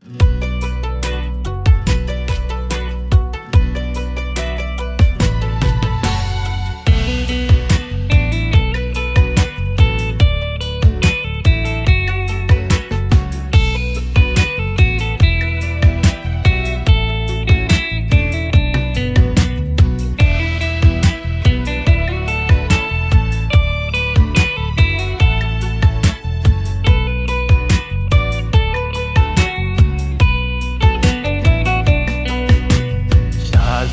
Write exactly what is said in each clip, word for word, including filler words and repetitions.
ཤ་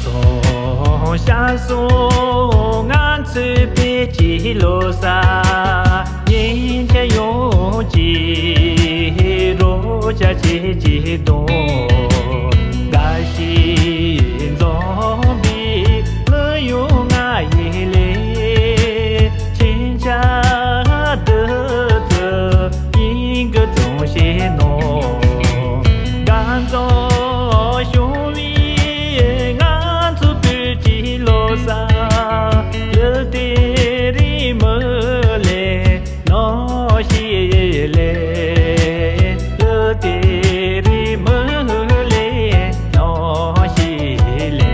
སོང་ཤ་སོང་ང་ཚོའི་བོད་ཀྱི་ལོ་གསར། ཉིན་བྱེད་ཡོང་གི་རོ་ཅག་ཅེས་ཀྱི་དོན། འགའ་ཞིག་འཛོམས་པའི་ལོ་ཡུན་ང་ཡི་ལས། ཁྱིམ་བྱ་བདུད་རྩི་ཡིན་གི་བཙོང་ཤེས་ནོ། དགའ་འཛོམས་བྱུང་བའི་ང་ཚོ་བོད་ཀྱི་ལོ་གསར། ལོ་དེ་རིང་མི་ལས་ནོ་ཞིག་ལས། ལོ་དེ་རིང་མི་ལས་ནོ་ཞིག་ལས།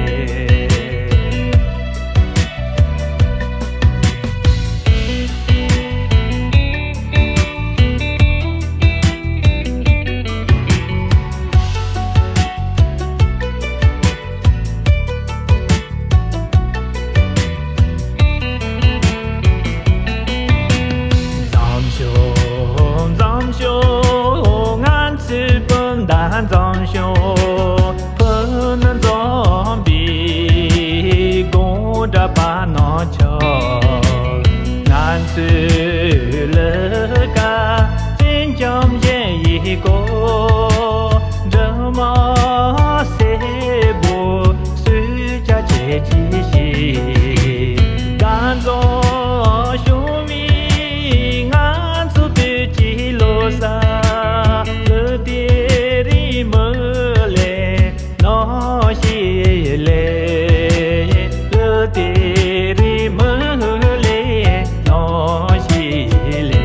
འཛོམས་ཤོག་འཛོམས་ཤོག་ང་ཚོའི་སྤུན་ཟླ་འཛོམས་ཤོག་སྤུན་ཟླ་འཛོམས་པའི་དགོང་དག་པ་ནང་ཆོག་ང་ཚོའི་ལས་ཀ་སེམས་ཙམ་གཞན་ཡི་སྐོར། འབྲི་མ་སེར་པོ་སུས་ཀྱང་བྱེད་ཀྱི་ཤིག་དགའ་འཛོམས་བྱུང་བའི་ང་ཚོ་བོད་ཀྱི་ལོ་གསར། ལོ་དེ་རིང་མི་ལས་ནོ་ཞིག་ལས། ལོ་དེ་རིང་མི་ལས་ནོ་ཞིག་ལས།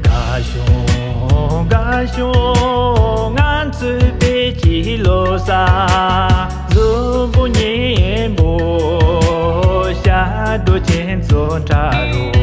དགའ་བྱུང་དགའ་བྱུང་ང་ཚོའི་བོད་ཀྱི་ལོ་གསར། གཟུགས་པོ་སྙན་པོ་ཞབས་བྲོ་ཅན་ཚོ་འཁྲབ་རོགས།